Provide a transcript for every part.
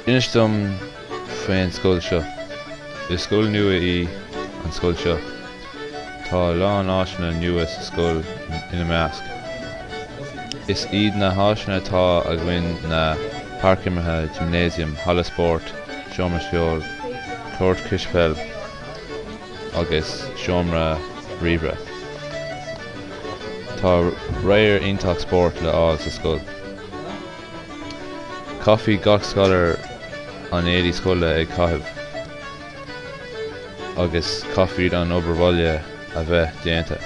Inis dom faoin scoil seo. Is scoil nua í an scoil seo. Tá a lán áiseanna nua sa scoil ina measc. Is iad na háiseanna atá againn ná páirc imeartha, gymnasium, halla spóirt, seomra ceoil, cúirt cispheil agus seomra ríomhaire. Tá rogha iontach spóirt le fháil sa scoil. Caithfidh gach scoláire an éadaí scoile ag caitheamh agus caithfidh an obair bhaile a bheith déanta.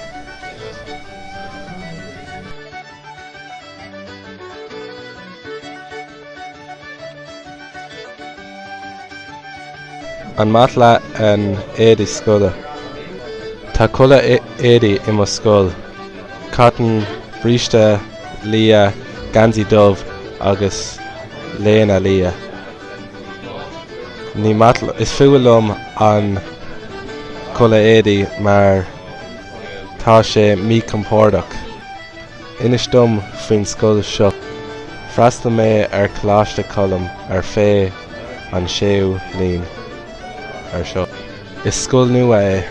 An maith leat an éadaí scoile? Tá culaith éadaí i mo scoil. Cotton, bríste liath, geansaí dubh agus léine liath. Ní maith, is fuath liom an culaith éadaí mar tá sé míchompordach. Inis dom faoin scoil seo. Freastal mé ar Coláiste Choilm ar feadh an séú bliain ar seo. Is scoil nua é.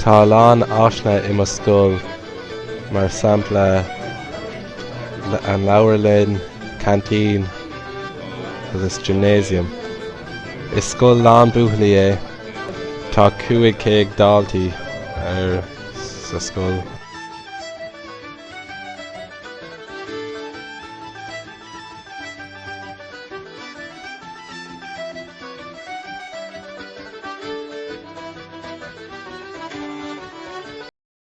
Tá a lán áiseanna i mo scoil mar sampla an leabharlann, canteen agus gymnasium. Is scoil lán buachaillí é. Tá 500 daltaí ar sa scoil.